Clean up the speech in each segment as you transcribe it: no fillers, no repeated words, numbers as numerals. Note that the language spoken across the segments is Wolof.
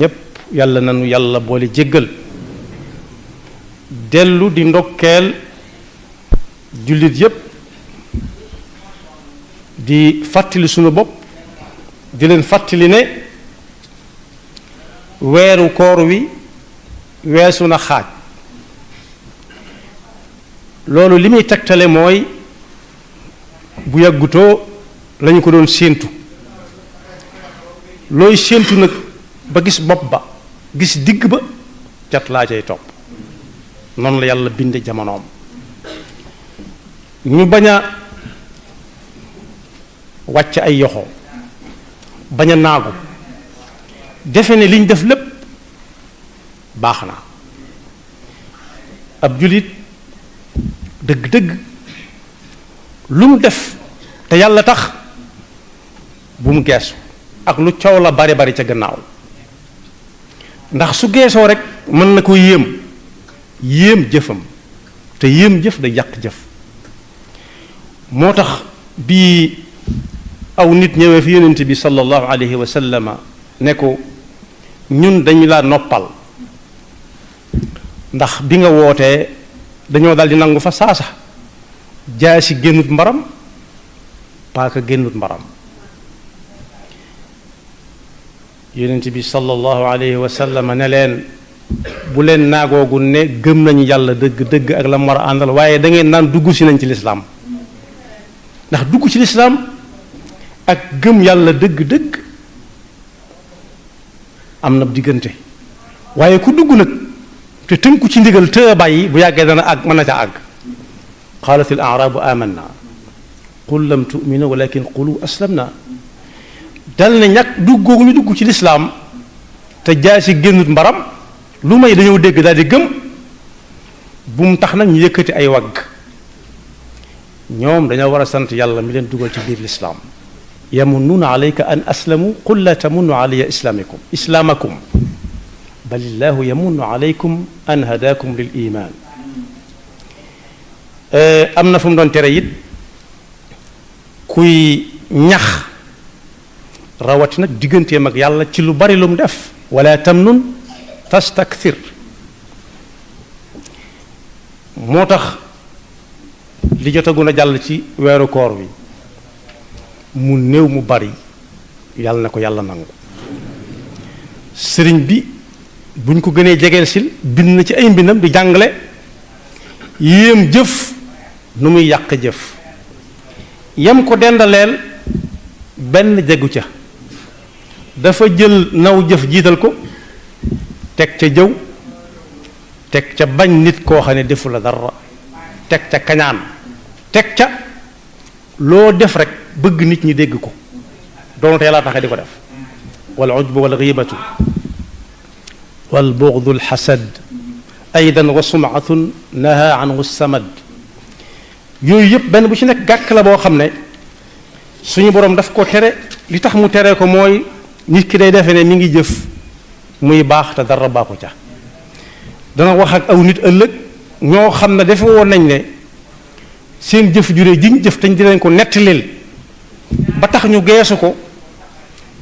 ñépp yàlla nanu yàlla boole jéggal dellu di ndokkeel jullit yépp di fàttali sunu bopp di leen fàttali ne weeru koor wi weesu na xaaj loolu li muy tegtale mooy bu yàggutoo lañu ko doon séentu looy séentu nag ba gis bopp ba gis digg ba cat laa cay topp noonu la yàlla binde jamonoom ñu bañ a wàcc ay yoxo bañ a naagu defe ne liñ def lépp baax na ab julit dëgg-dëgg lu mu def te yàlla tax bu mu geesu ak lu coow la bari bari ca gannaaw ndax su geesoo rek mën na ko yéem jëfam te yéem jëf day yàq jëf moo tax bii aw nit ñëwee fi yonent bi sallallahu alayhi wa sallama ne ko ñun dañu laa noppal ndax bi nga wootee dañoo daldi nangu fa saasa jaasi génnut mbaram paaka génnut mbaram yonent bi sallallahu alayhi wa sallama ne leen bu leen naagoogu ne gëm nañu yàlla dëgg ak la mu war a àndal waaye da ngeen naan dugg si nañ ci lislaam ndax dugg ci lislaam ak gëm yàlla dëgg am na diggante waaye ku dugg nag te tënku ci ndigal te bàyyi bu yàggee dana àgg mën na ca àgg qaalat al aarabu amanna qul lam tu'minu walakin qulu aslamna dal ne ñàkk duggoogu ñu dugg ci lislaam te jaay si génnut mbaram lu may dañoo dégg daal di gëm bu mu tax nag ñu yëkkati ay wagg ñoom dañoo war a sant yàlla mi leen dugal ci biir lislaam yamunnuuna alayka an aslamu qul la tamunnu alayya islaamakum bal illahu yamunnu alaykum an hadakum lil iman am na fu mu doon tere it kuy ñax rawati nag digganteem ak yàlla ci lu bari lu mu def wala tamnun tastakthir moo tax li jotagun a jàll ci weeru koor wi mu néew mu bari yàlla na ko yàlla nangu sëriñ bi buñ ko gënee jegeel sil bind na ci ay mbindam di jàngale yéem jëf nu muy yàq jëf yam ko dendaleel benn jegu ca dafa jël naw jëf jiital ko teg ca jëw teg ca bañ nit koo xam ne defu la dara teg ca kañaan teg ca loo def rek bëgg nit ñi dégg ko doonte yàlla taxe di ko def wal ujbu wal ghibatu wal bughdu al hasad aydan wa sum'atun naha anhu samad yooyu yëpp benn bu ci nekk gàkk la boo xam ne suñu boroom daf ko tere li tax mu tere ko mooy nit ki day defe ne mi ngi jëf muy baax te dara baaxu ca dana wax ak aw nit ëllëg ñoo xam ne defe woon nañ ne seen jëf juree jiñ jëf tañ dinañ ko nettalil ba tax ñu geesu ko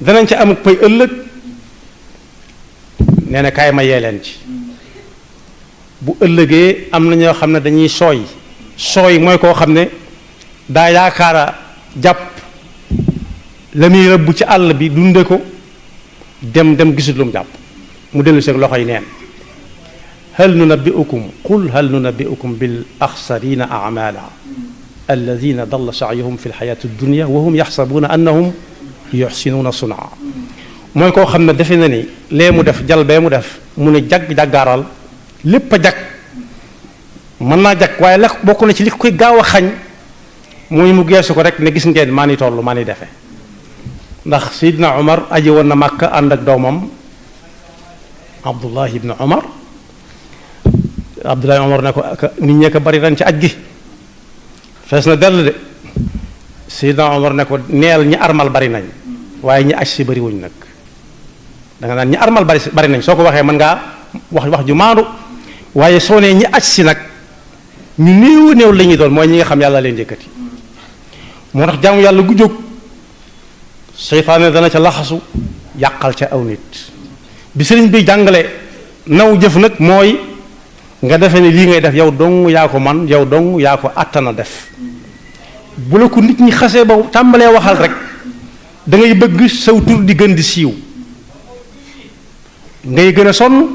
danañ ca am ak pay ëllëg nee na kaay ma yee leen ci bu ëllëgee am na ñoo xam ne dañuy sooy mooy koo xam ne daa yaakaara jàpp la muy rëbb ci àll bi dunde ko dem gisul lu mu jàpp mu dellu seeg loxoy neen hal nunabbi'ukum bil axsarina a'mala alladina dalla sa'yuhum fi lxayati dunya wa hum yaxsabuuna annahum yuxsinuuna sun'a mooy koo xam ne defe na ni lee mu def jal bee mu def mu ne jaggaaral lépp a jag mën naa jag waaye la bokk na ci li koy gaaw a xañ mooy mu geesu ko rek ne gis ngeen maa ni toll maa ni defe ndax Seydina Omar aji woon na Màkka ànd ak doomam Abdullah ibn Omar Abdullah Omar ne ko nit ñee ko bari ren ci aj gi fees na dell de Seydina Omar ne ko neel ñi armal bari nañ waaye ñi aj si bari wuñ nag danga naan ñi armal bari nañ soo ko waxee mën ngaa wax ju maandu waaye soo nee ñi aj si nag ñu néew la ñuy doon mooy ñi nga xam yàlla leen yëkkati moo tax jaamu yàlla gu jóg seytaane dana ca laxasu yàqal ca aw nit bi sëriñ bi jàngale naw jëf nag mooy nga defee ne lii ngay def yow dong yaa ko man yow dong yaa ko àttana def bu la ko nit ñi xasee ba tàmbalee waxal rek da ngay bëgg saw tur di gën di siiw ngay gën a sonn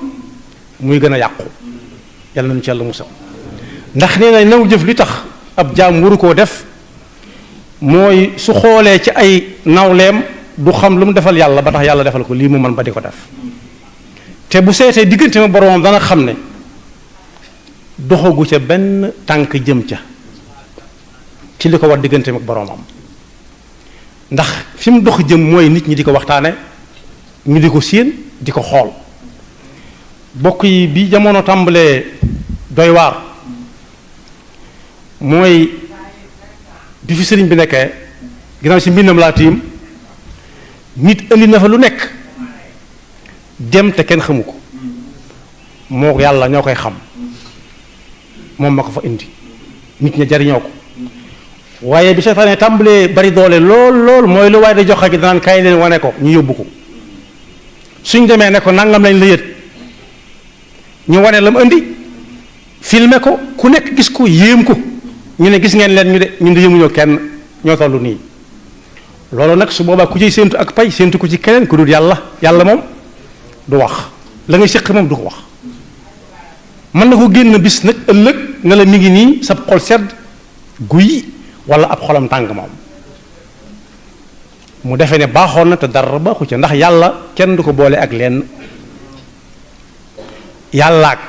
muy gën a yàqu yàlla nañu ci yàlla musal ndax nee na naw jëf li tax ab jaam waru koo def mooy su xoolee ci ay nawleem du xam lu mu defal yàlla ba tax yàlla defal ko lii mu man ba di ko def te bu seetee diggante ma boromam dana xam ne doxagu ca benn tànk jëm ca ci li ko war diggante ak boromam ndax fi mu dox jëm mooy nit ñi di ko waxtaane ñu di ko séen di ko xool bokk yi bi jamono tàmbalee doy waar mooy bi fi sëriñ bi nekkee ginnaaw si mbindam laa tiim nit indi na fa lu nekk dem te kenn xamu ko moo yàlla ñoo koy xam moom ma ko fa indi nit ña jariñoo ko waaye bi seytaane tàmbalee bari doole lool mooy lu waaye da joxe gi danaan kaay leen wane ko ñu yóbbu ko suñ demee ne ko nangam lañ la yët ñu wane la mu indi filmer ko ku nekk gis ko yéem ko ñu ne gis ngeen leen ñu de ñun de yëmuñoo kenn ñoo tollu nii loolu nag su boobaa ku ciy séentu ak pay séentu ko ci keneen ku dul yàlla moom du wax la ngay séq moom du ko wax mën na ko génn bis nag ëllëg ne la mi ngi nii sab xol sedd guy wala ab xolam tàng moom mu defee ne baaxoon na te dara baaxu ca ndax yàlla kenn du ko boole ak lenn yàllaak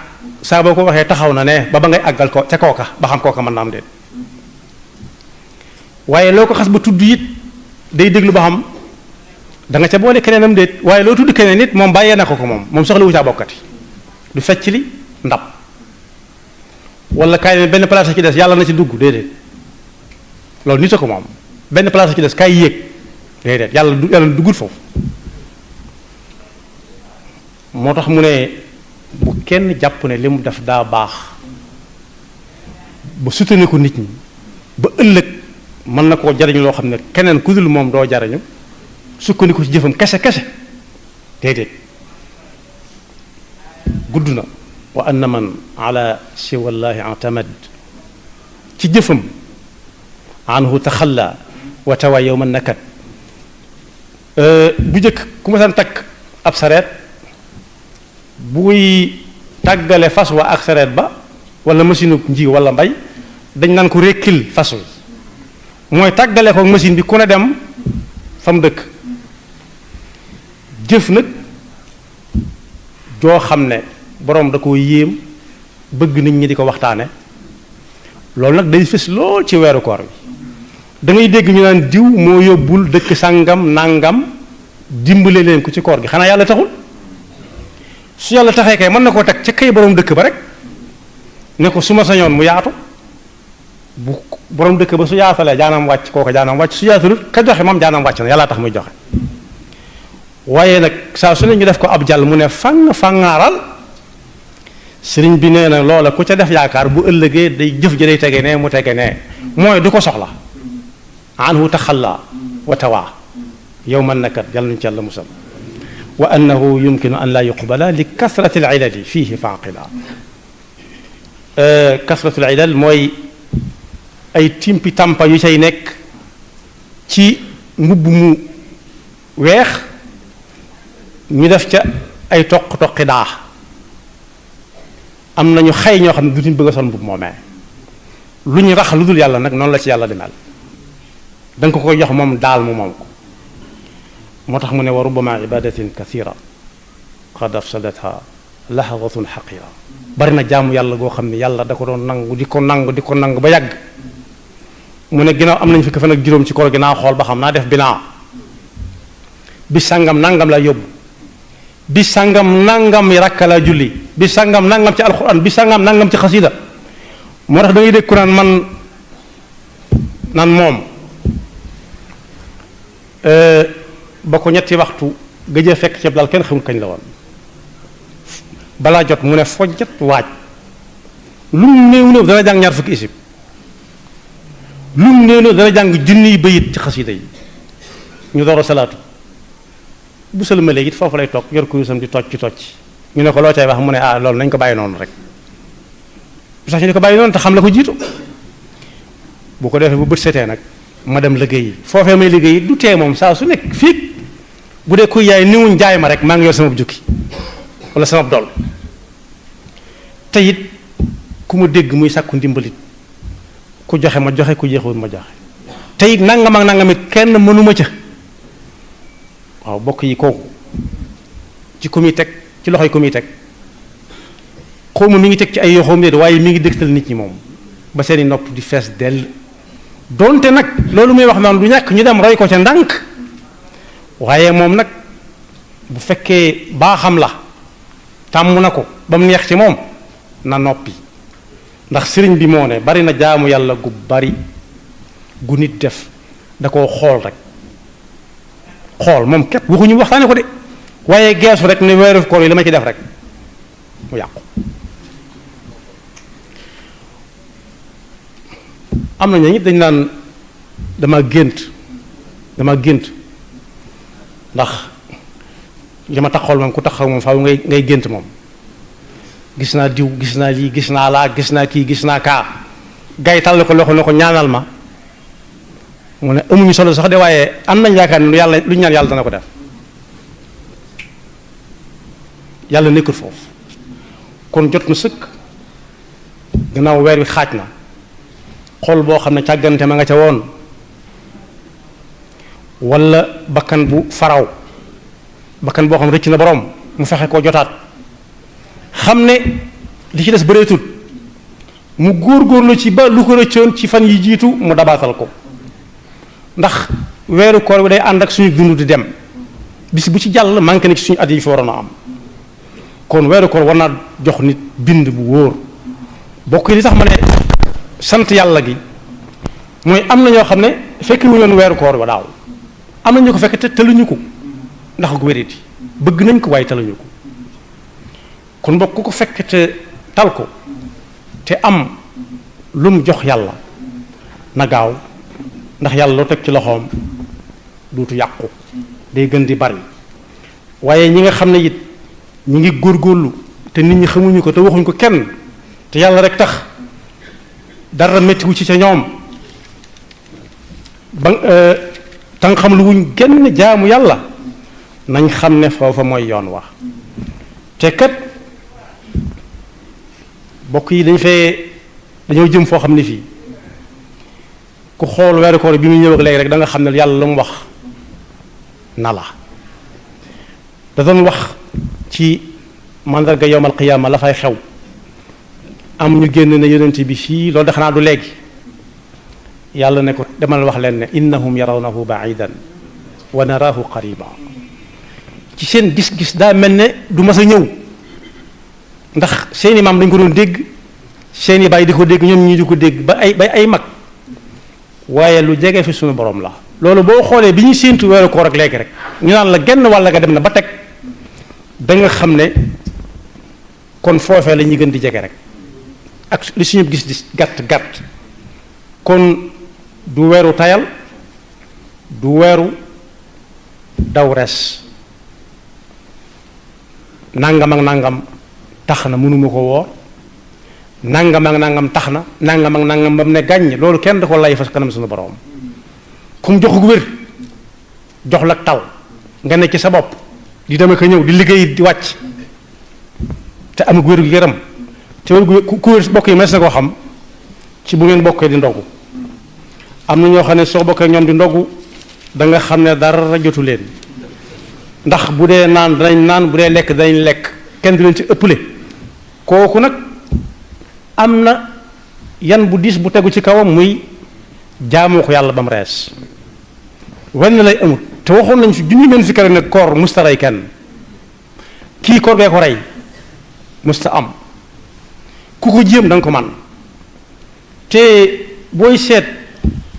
saa boo ko waxee taxaw na ne ba ngay àggal ko ca kooka ba xam kooka mën na am déet waaye loo ko xas ba tudd it day déglu ba xam da nga ca boole keneenam déet waaye loo tudd keneen it moom bàyyee na ko moom soxla wu caa bokkati du fecc li ndab wala kaay ne benn place ci des yàlla na ci dugg déedéet loolu nit a ko moom benn place ci des kaay yéeg déedéet yàlla duggul foofu moo tax mu ne bu kenn jàpp ne li mu def daa baax ba soutenir ko nit ñi ba ëllëg mën na koo jariñu loo xam ne keneen ku dul moom doo jariñu sukkandiku ci jëfam kese déedéet gudd na wa anna man ala siwallahi atamad ci jëfam anhu taxalla wa tawa yowma nakat bu jëkk ku ma san takk ab sareet buy tàggale fas wa ak sareet ba wala machine nji wala mbay dañ naan ko rékkil fas wi mooy tàggale ko machine bi ku ne dem fa mu dëkk jëf nag joo xam ne boroom da koo yéem bëgg nit ñi di ko waxtaane loolu nag day fës lool ci weeru koor bi da ngay dégg ñu naan diw moo yóbbul dëkk sàngam nàngam dimbale leen ko ci koor gi xanaa yàlla taxul su yàlla taxee kay mën na koo teg ca kay boroom dëkk ba rek ne ko su ma sañoon mu yaatu bu boroom dëkk ba su yaatalee jaanam wàcc kooka jaanam wàcc su yaatalut ka joxe moom jaanam wàcc na yàlla tax muy joxe waaye nag saa su ne ñu def ko ab jàll mu ne fangaaral sëriñ bi nee na loola ku ca def yaakaar bu ëllëgee day jëf ji day tege ne mu tege ne mooy du ko soxla anhu taxalla wa tawaa yow man nakat yàlla nañu ci yàlla musal wa annahu yumkinu an laa yuqbala li kasrati al ilali fiihi faaqila kasratu al ilal mooy ay timpi tampa yu cay nekk ci mbubb mu weex ñu def ca ay toqi daa am nañu xëy ñoo xam ne dutuñ bëgg a sol mbubb moomee lu ñu rax lu dul yàlla nag noonu la ci yàlla di mel da nga ko koy jox moom daal mu moom ko moo tax mu ne wa rubbama ibadatin kathira qad afsadatha lahawatun xaqira bari na jaamu yàlla goo xam ne yàlla da ko doon nangu di ko nangu ba yàgg mu ne ginnaaw am nañ fukki fan ak juróom ci koor gi naa xool ba xam naa def bilan bi sàngam nangam la yóbbu bi sàngam nangam yi rakka la julli bi sàngam nangam ci alxuraan bi sàngam nangam ci xasida moo tax da ngay dégg ku naan moom ba ko ñetti waxtu gëj fekk ceeb daal kenn xamul kañ la woon balaa jot mu ne fojjat waaj lu mu néew dana jàng ñaar fukki isib lu mu néew dana jàng junniy bayit ci xasida yi ñu door a salaatu bu sëlmalee it foofu lay toog yor kurusam di tocc ñu ne ko loo cay wax mu ne loolu nañ ko bàyyi noonu rek sax ñu ne ko bàyyi noonu te xam la ko jiitu bu ko defee bu bët setee nag ma dem liggéey yi foofee may liggéey du tee moom saa su nekk fii bu dee kuy yaay niwuñ jaay ma rek maa ngi yor sama jukki wala sama dool te it ku ma dégg muy sàkku ndimbalit ku joxe ma joxe ku jeexul ma joxe te it nangam ak nangam it kenn mënuma ca waaw bokk yi kooku ci ku muy teg ci loxoy ku muy teg xaw ma mi ngi teg ci ay yoxoom de waaye mi ngi dëgtal nit ñi moom ba seeni nopp di fees dell donte nag loolu muy wax noonu du ñàkk ñu dem roy ko ca ndànk waaye moom nag bu fekkee baaxam la tàmm na ko ba mu neex ci moom na noppi ndax sëriñ bi moo ne bari na jaamu yàlla gu bari gu nit def da koo xool rek xool moom képp waxuñu waxtaane ko de waaye geesu rek ne weeru koor yi li ma ci def rek mu yàqu am na ñooñu dañ naan dama gént ndax li ma taxawal moom ku taxaw moom faaw ngay gént moom gis naa diw gis naa lii gis naa laa gis naa kii gis naa kaa gay tàll ko loxo ne ko ñaanal ma mu ne amuñu solo sax de waaye am nañ yaakaar ne lu ñu ñaan yàlla dana ko def yàlla nekkul foofu kon jot na sëkk gannaaw weer wi xaaj na xol boo xam ne càggante ma nga ca woon walla bakkan bu faraw bakkan boo xam ne rëcc na borom mu fexe koo jotaat xam ne li ci des bëreetul mu góorgóorlu ci ba lu ko rëccoon ci fan yi jiitu mu dabaatal ko ndax weeru koor bi day ànd ak suñu dund di dem bis bu ci jàll manqué na ci suñu at yi fi waroon a am kon weeru koor war naa jox nit bind bu wóor bokk yi li tax ma ne sant yàlla gi mooy am na ñoo xam ne fekk mu yoon weeru koor ba daaw am na ñu ko fekk te tëluñu ko ndax gu wériti bëgg nañ ko waaye tëluñu ko kon bokk ku ko fekk te tal ko te am lu mu jox yàlla na gaaw ndax yàlla loo teg ci loxoom duutu yàqu day gën di bari waaye ñi nga xam ne it ñi ngi góorgóorlu te nit ñi xamuñu ko te waxuñ ko kenn te yàlla rek tax dara méttiwu ci ca ñoom ba tan xam lu wuñ genn jaamu yàlla nañ xam ne foofa mooy yoon wax te kat bokk yi dañoo jëm foo xam ne fii ku xool weeru koor bi mu ñëw ak léegi rek da nga xam ne yàlla lu mu wax na la da doon wax ci mandarga yowmal qiyaama la fay xew am ñu génn ne yonent bi fii loolu de xanaa du léegi yàlla ne ko demal wax leen ne innahum yarawnahu baidan wa naraahu qariba ci seen gis-gis daa mel ne du mas a ñëw ndax seeni maam dañ ko doon dégg seeni baay di ko dégg ñoom ñii di ko dégg ba ay mag waaye lu jege fi suñu borom la loolu boo xoolee bi ñuy séentu weeru koor ak léegi rek ñu naan la genn wàll nga dem na ba teg da nga xam ne kon foofee la ñuy gën di jege rek ak li suñu gis di gàtt kon du weeru tayal du weeru daw res nangam ak nangam tax na mënuma ko woor nangam ak nangam tax na nangam ak nangam ba mu ne gàññ loolu kenn da ko lay fas kanam suñu borom kum jox gu wér jox la tal nga ne ci sa bopp di dama ko ñëw di liggéey di wàcc te amul wér gu yaram te wér gu ku wér bokk yi mees na koo xam ci bu ngeen bokkee di ndogu am na ñoo xam ne soo bokkee ñoom di ndogu da nga xam ne dara jotu leen ndax bu dee naan danañ naan bu dee lekk danañ lekk kenn du leen ci ëpple kooku nag am na yan bu diis bu tegu ci kawam muy jaamoo ko yàlla ba mu rees wenn lay amut te waxoon nañ fi junni ngeen fi kere ne koor musta rey kenn kii koor bee ko rey musta am ku ko jéem da nga ko man te booy seet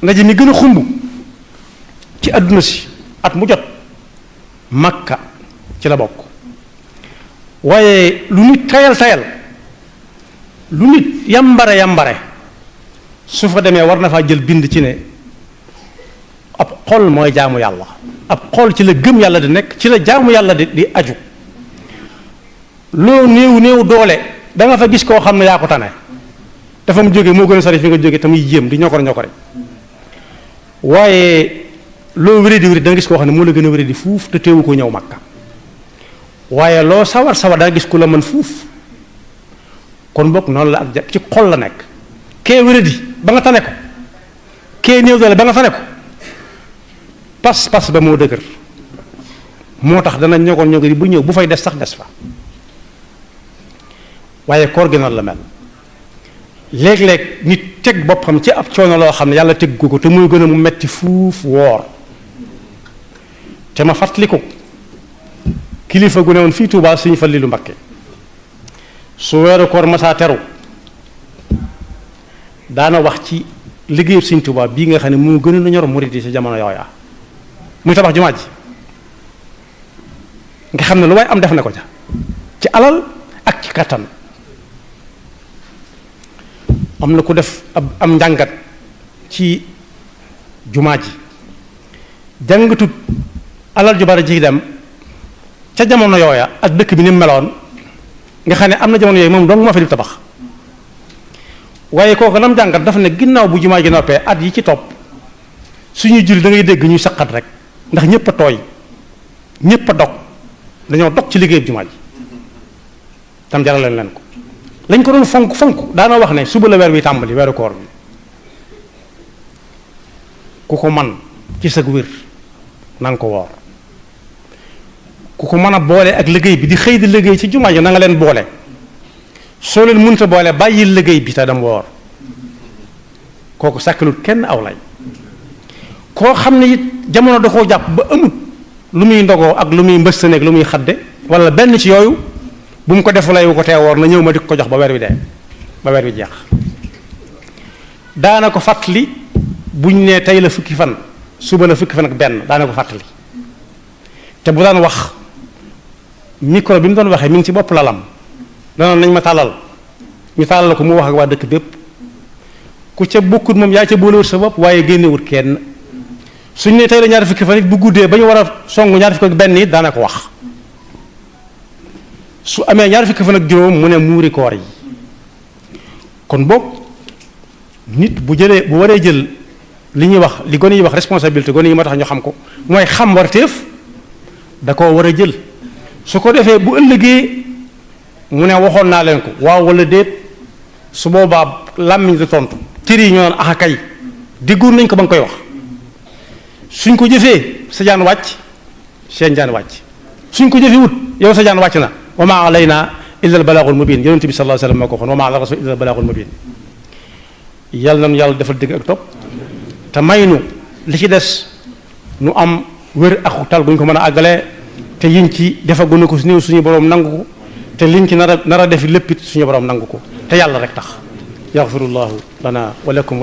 ndaje mi gën a xumb ci àdduna si at mu jot Makka ci la bokk waaye lu nit tayal lu nit yambare su fa demee war na faa jël bind ci ne ab xol mooy jaamu yàlla ab xol ci la gëm yàlla di nekk ci la jaamu yàlla di aju loo néew doole da nga fa gis koo xam ne yaa ko tane dafa mu jóge moo gën a sori fi nga jóge te muy jéem di ñokore waaye loo wéré di da nga gis koo xam ne moo la gën a wéré di fuuf te teewu ko ñëw Makka waaye loo sawar da nga gis ku la mën fuuf kon bokk noonu la ak ci xol la nekk kee wéré di ba nga tane ko kee néew doole ba nga tane ko pas ba moo dëgër moo tax dana ñokori bu ñëw bu fay des sax des fa waaye koor gi noonu la mel léeg-léeg nit teg boppam ci ab coono loo xam ne yàlla teg ko te muy gën a mu metti fuuf woor te ma fàttaliku kilifa gu ne woon fii Tuubaa Sëñ Fallilu Mbakke su weeru koor masaa teru daana wax ci liggéeyu Sëñ Tuubaa bii nga xam ne moo gën a ñor murid yi ci jamono yooya muy tabax jumaa ji nga xam ne lu waaye am def na ko ca ci alal ak ci kattan am na ku def am njàngat ci jumaa ji jàngatut alal ju bari ji dem ca jamono yooya ak dëkk bi ni meloon nga xam ne am na jamono yooyu moom dong moo fi di tabax waaye kooku lam jàngat dafa ne ginnaaw bu jumaa ji noppee at yi ci topp suñuy julli da ngay dégg ñuy saqat rek ndax ñëpp a tooy ñëpp a dog dañoo dog ci liggéey jumaa ji tam jaral leen ko lañ ko doon fonk daana wax ne suba la weer wi tàmbali weeru koor bi ku ko man ci sag wér na nga ko woor ku ko mën a boole ak liggéey bi di xëy di liggéey ci jumaa ji na nga leen boole soo leen mënta boole bàyyil liggéey bi te dem woor kooku sàkkalut kenn aw lay koo xam ne it jamono da koo jàpp ba amut lu muy ndogoo ak lu muy mbëstaneeg lu muy xadde wala benn ci yooyu bu mu ko defu lay wu ko tee woor na ñëw ma di ko jox ba weer wi dee ba weer wi jeex daana ko fàttali buñ ne tey la fukki fan suba la fukki fan ak benn daana ko fàttali te bu daan wax micro bi mu doon waxee mi ngi ci bopp lalam danoon nañ ma tàllal ñu tàllal ko mu wax ak waa dëkk bépp ku ca bokkut moom yaa ca boolewut sa bopp waaye génnewut kenn suñ ne tey la ñaari fukki fan it bu guddee ba ñu war a song ñaari fukki ak benn it daana ko wax su amee ñaari fukki fan ak juróom mu ne muuri koor yi kon boog nit bu waree jël li ñuy wax li gone yi wax responsabilité gone yi moo tax ñu xam ko mooy xam warteef da koo war a jël su ko defee bu ëllëgee mu ne waxoon naa leen ko waaw wala déet su boobaa làmmiñ di tontu cër yi ñoo axa kay diggoon nañ ko ba nga koy wax suñ ko jëfee sa jaan wàcc seen jaan wàcc suñ ko jëfee wut yow sa jaan wàcc na wa maa alayna illa al balaagul mubin yonent bi sallallahu alayhi wa sallam moo ko waxoon wa maa ala rasul illa al balaagul mubin yàlla nañu yàlla defal dégg ak topp te may nu li ci des nu am wér ak tal bu ñu ko mën a àggalee te yiñ ci defaguñu ko néew suñu borom nangu ko te liñ ci nar a def léppit suñu borom nangu ko te yàlla rek tax yaxfirullahu lana wa lakum